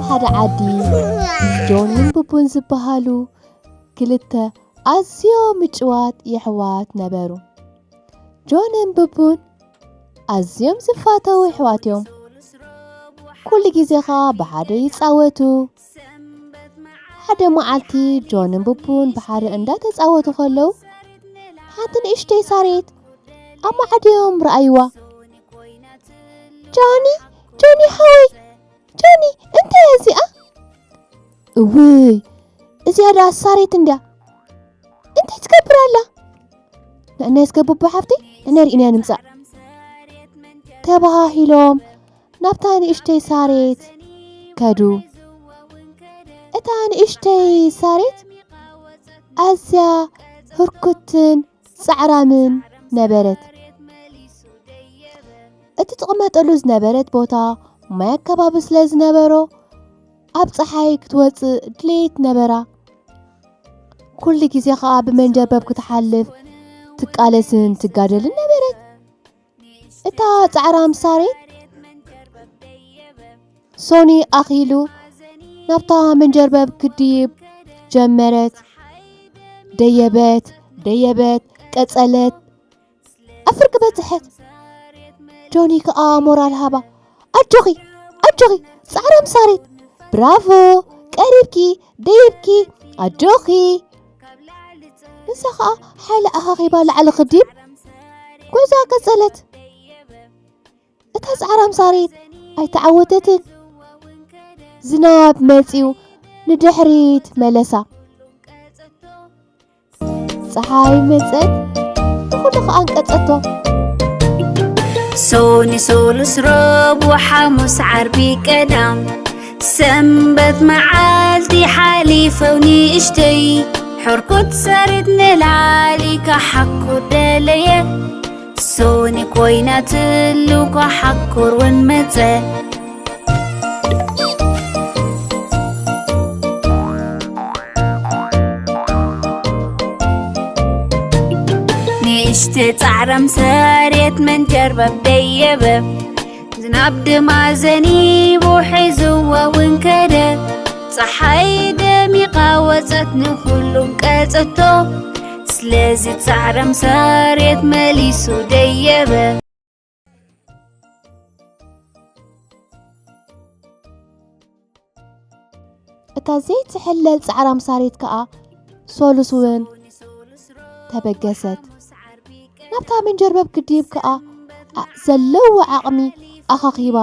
ሓደ ዓዲ ጆንን ቡቡን ዝበሃሉ ክልተ ኣዝዮም ምጭዋት የሕዋት ነበሩ። ጆንን ቡቡን ኣዝዮም ዝፋተዉ የሕዋት እዮም። ኩሉ ግዜ ኸኣ ብሓደ ይጻወቱ። ሓደ መዓልቲ ጆንን ቡቡን ብሓደ እንዳተጻወቱ ከለዉ፣ ሓንቲ ንእሽተይ ሳሬት ኣብ ማዕድዮም ረኣይዋ። ጆኒ፣ ጆኒ ሓወይ፣ ጆኒ፣ እንታይ እያ እዚኣ? እውይ፣ እዚኣ ደኣ ሳሬት እንድያ። እንታይ ትገብር ኣላ? ንዕናይ እስከ ቡቡ ሓፍተይ፣ ንዕናይ ርኢናያ ንምጻእ። ተባሃሂሎም ናብታ ንእሽተይ ሳሬት ከዱ። እታ ንእሽተይ ሳሬት ኣዝያ ህርኩትን ጻዕራምን ነበረት። እትቕመጠሉ ዝነበረት ቦታ ማይ ኣከባቢ ስለ ዝነበሮ፣ ኣብ ጸሓይ ክትወጽእ ድሌት ነበራ። ኩሉ ግዜ ኸኣ ብመንጀርበብ ክትሓልፍ ትቃለስን ትጋደልን ነበረት። እታ ጻዕራም ሳሬት ሶኒ ኣኺሉ ናብታ መንጀርበብ ክድይብ ጀመረት። ደየበት፣ ደየበት፣ ቀጸለት። ኣብ ፍርቂ በጽሐት። ጆኒ ከኣ ሞራል ሃባ። ኣጆኺ፣ ኣጆኺ፣ ጻዕራም ሳሬት። ብራቮ፣ ቀሪብኪ፣ ደይብኪ፣ ኣጆኺ። ንሳ ኸኣ ሓይሊ ኣኻኺባ ላዕሊ ክድይብ ጉዕዞኣ ቀጸለት። እታ ጻዕራም ሳሬት ኣይተዓወተትን። ዝናብ መጺኡ ንድሕሪት መለሳ። ጸሓይ መጸት፣ ንኹሉ ኸኣ ኣንቀጸቶ። ሶኒ፣ ሶሉስ፣ ረቡዕ፣ ሓሙስ፣ ዓርቢ፣ ቀዳም፣ ሰንበት መዓልቲ ሓሊፈው ንእሽተይ፣ ሕርኩት ሰሪት ንላሊ ካሓኩር ደለየ። ሶኒ ኮይና ትልኳ ሓኩር እውን መጸ። ንእሽተ ጻዕራም ሰሬት መንጀርባብ ደየበ። ዝናብ ድማ ዘኒቡ ሒዝዋ እውን ከደ። ጸሓይ ደሚቓ ወጸት ንኹሉም ቀጸቶ። ስለዚ ጻዕራም ሰሬት መሊሱ ደየበ። እታ ዘይትሕለል ጻዕራም ሳሬት ከኣ ሶሉስ እውን ተበገሰት። ናብታ መንጀርበብ ክድይብ ከኣ ኣ-፣ ዘለዎ ዓቕሚ ኣኻኺባ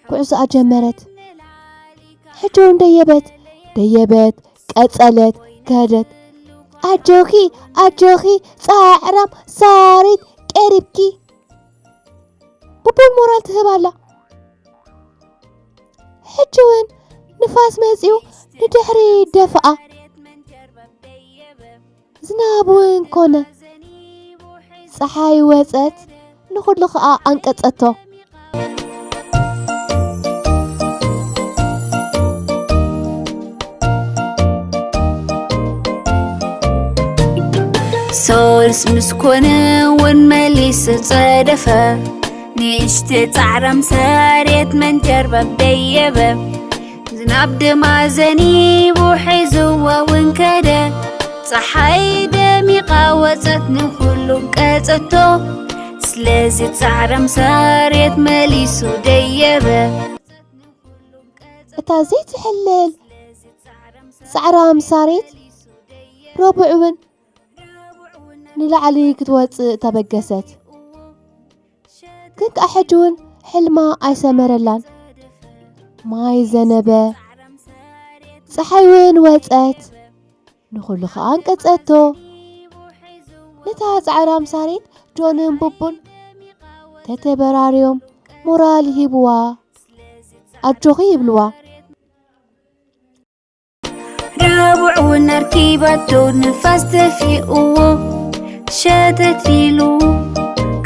ጉዕዞኣ ጀመረት። ሕጂ እውን ደየበት፣ ደየበት፣ ቀጸለት፣ ከደት። ኣጆኺ፣ ኣጆኺ፣ ጻዕራም ሳሬት፣ ቀሪብኪ። ቡቡን ሞራል ትህብ ኣላ። ሕጂ እውን ንፋስ መጺኡ ንድሕሪ ደፍኣ። ዝናብ እውን ኮነ። ጸሓይ ወጸት፣ ንኹሉ ኸኣ ኣንቀጸቶ። ሶልስ ምስ ኮነ እውን መሊሱ ጸደፈ። ንእሽተ ጻዕራም ሰሬት መንጀርባብ ደየበ። ዝናብ ድማ ዘኒቡ ሒዝዋ እውን ከደ። ጸሓይ ደሚቓ ወጸት ንኹሉም ቀጸቶ። ስለዚ ጻዕራም ሳሬት መሊሱ ደየበ። እታ ዘይትሕለል ጻዕራም ሳሬት ረቡዕ እውን ንላዕሊ ክትወጽእ ተበገሰት። ግን ከኣ ሕጂ እውን ሕልማ ኣይሰመረላን። ማይ ዘነበ፣ ጸሓይ እውን ወጸት፣ ንኹሉ ኸኣ ኣንቀጸቶ። ነታ ጻዕራም ሳሬት ጆንን ቡቡን ተተበራርዮም ሞራል ይሂብዋ፣ ኣጆኺ ይብልዋ። ረቡዕ እውን ኣርኪባቶ ንፋስ ተፊእዎ ሸተት ኢሉ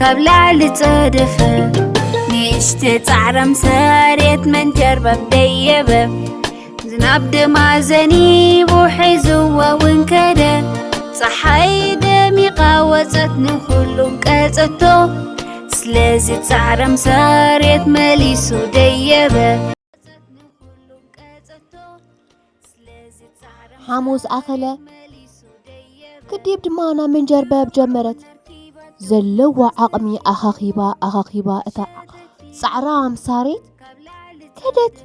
ካብ ላዕሊ ጸደፈ። ንእሽተ ጻዕራም ሰሬት መንጀርባብ ደየበ። ዝናብ ድማ ዘኒቡ ሒዝዋ እውን ከደ። ጸሓይ ደሚቓ ወጸት ንኹሉም ቀጸቶ። ስለዚ ጻዕራም ሰሬት መሊሱ ደየበ። ሓሙስ ኣኸለ። ክዲብ ድማ ናብ ምንጀርበብ ጀመረት። ዘለዋ ዓቕሚ ኣኻኺባ ኣኻኺባ እታ ጻዕራም ሳሬት ከደት።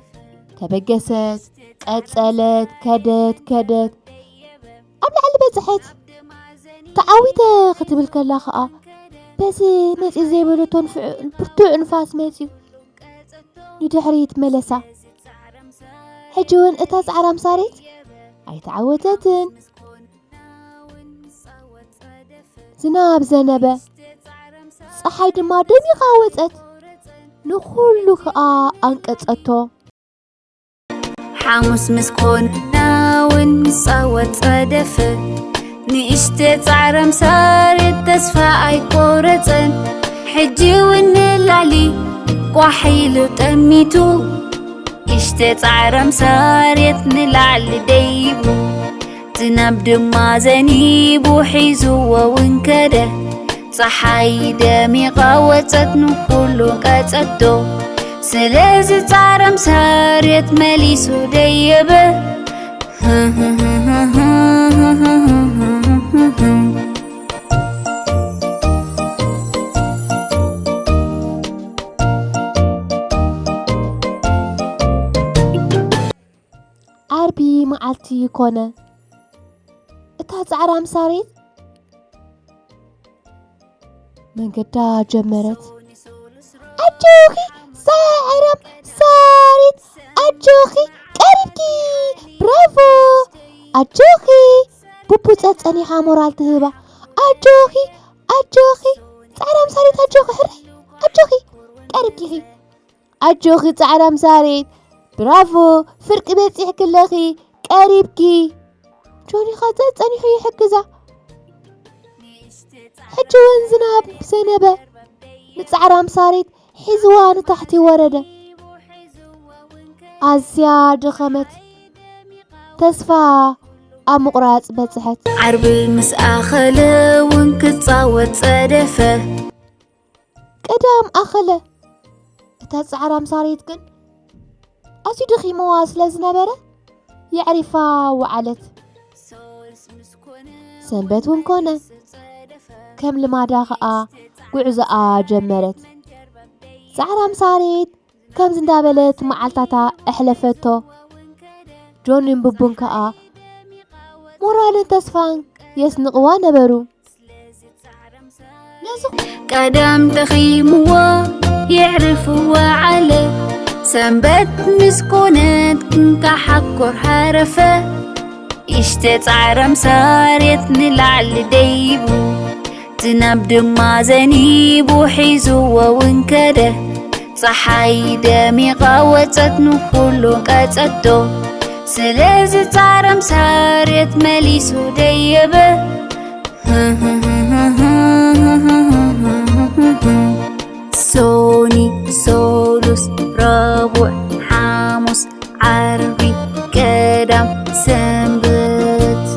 ተበገሰት፣ ቀጸለት፣ ከደት፣ ከደት። ኣብ ላዕሊ በጽሐት። ተዓዊተ ክትብል ከላ ኸኣ በዚ መጺእ ዘይበለቶ ንፍዕ-፣ ብርቱዕ ንፋስ መጺኡ ንድሕሪት መለሳ። ሕጂ እውን እታ ጻዕራም ሳሬት ኣይተዓወተትን። ዝናብ ዘነበ፣ ጸሓይ ድማ ደሚቓ ወጸት። ንኹሉ ከኣ ኣንቀጸቶ። ሓሙስ ምስ ኮንና እውን ንጻወት ጸደፈ። ንእሽተ ጻዕራም ሳሬት ተስፋ ኣይቆረጸን። ሕጂ እውን ንላዕሊ ቋሕ ኢሉ ጠሚቱ። እሽተ ጻዕራም ሳሬት ንላዕሊ ደይቡ። ዝናብ ድማ ዘኒቡ ሒዝዎ እውን ከደ። ጸሓይ ደሚቓ ወጸት ንኹሉ ቀጸቶ። ስለዚ ጻዕራም ሳሬት መሊሱ ደየበ። ዓርቢ መዓልቲ ኮነ። እታ ጻዕራም ሳሬት መንገዳ ጀመረት። ኣጆኺ ጻዕራም ሳሬት፣ ኣጆኺ ቀሪብኪ፣ ብራቮ፣ ኣጆኺ። ቡቡ ጸጸኒኻ ሞራል ትህባ። ኣጆኺ፣ ኣጆኺ ጻዕራም ሳሬት፣ ኣጆኺ፣ ሕራይ፣ ኣጆኺ፣ ቀሪብኪ ኢኺ። ኣጆኺ ጻዕራም ሳሬት፣ ብራቮ፣ ፍርቂ በጺሕኪ ኣለኺ፣ ቀሪብኪ። ጆኒ ኸኣ ጸጸኒሑ ይሕግዛ። ሕጂ እውን ዝናብ ዘነበ። ንጻዕራም ሳሬት ሒዝዋ ንታሕቲ ወረደ። ኣዝያ ደኸመት። ተስፋ ኣብ ምቑራጽ በጽሐት። ዓርቢ ምስ ኣኸለ እውን ክጻወት ጸደፈ። ቀዳም ኣኸለ። እታ ጻዕራም ሳሬት ግን ኣዝዩ ደኺምዋ ስለ ዝነበረ የዕሪፋ ወዓለት። ሰንበት እውን ኮነ። ከም ልማዳ ኸኣ ጉዕዞኣ ጀመረት። ጻዕራም ሳሬት ከምዚ እንዳበለት መዓልታታ ኣሕለፈቶ። ጆኒን ቡቡን ከኣ ሞራልን ተስፋን የስንቕዋ ነበሩ። ነዚ ቀደም ደኺምዎ የዕርፍ ወዓለ። ሰንበት ምስ ኮነት ክንካ ሓኮር ሃረፈ። እሽተ ጻዕራም ሳሬት ንላዕሊ ደይቡ። ዝናብ ድማ ዘኒቡ ሒዝዎ እውን ከደ። ጸሓይ ደሚቓ ወጸት ንኹሉ ቀጸቶ። ስለዚ ጻዕራም ሳሬት መሊሱ ደየበ። ሶኒ፣ ሶሉስ፣ ረቡዕ፣ ሓሙስ፣ ዓርቢ፣ ቀዳም፣ ሰንበት።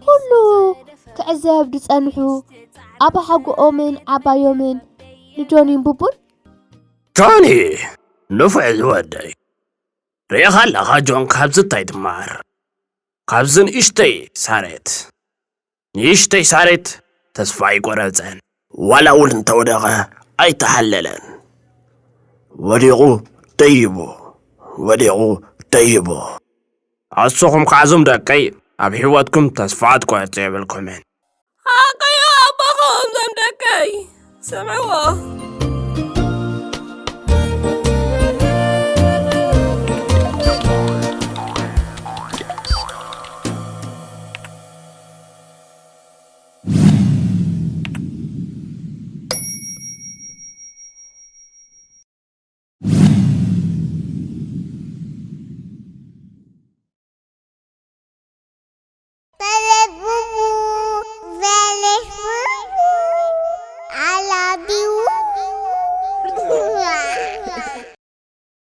ኩሉ ክዕዘብ ዝጸንሑ ኣባሓጎኦምን ዓባዮምን ንጆኒን ቡቡን። ጆኒ፣ ንፉዕ ዝወደይ። ርኢኻ ኣለኻ ጆን፣ ካብዚ እንታይ ትመሃር? ካብዚ ንእሽተይ ሳሬት። ንእሽተይ ሳሬት ተስፋ ኣይቆረጸን። ዋላ እውን እንተወደቐ ኣይተሃለለን። ወዲቑ ደይቡ፣ ወዲቑ ደይቡ። ኣስኹም ከዓዞም ደቀይ ኣብ ህይወትኩም ተስፋ ክትቆርጹ የብልኩምን። ሓቀዮ ኣቦኹም ዞም ደቀይ፣ ስምዕዎ።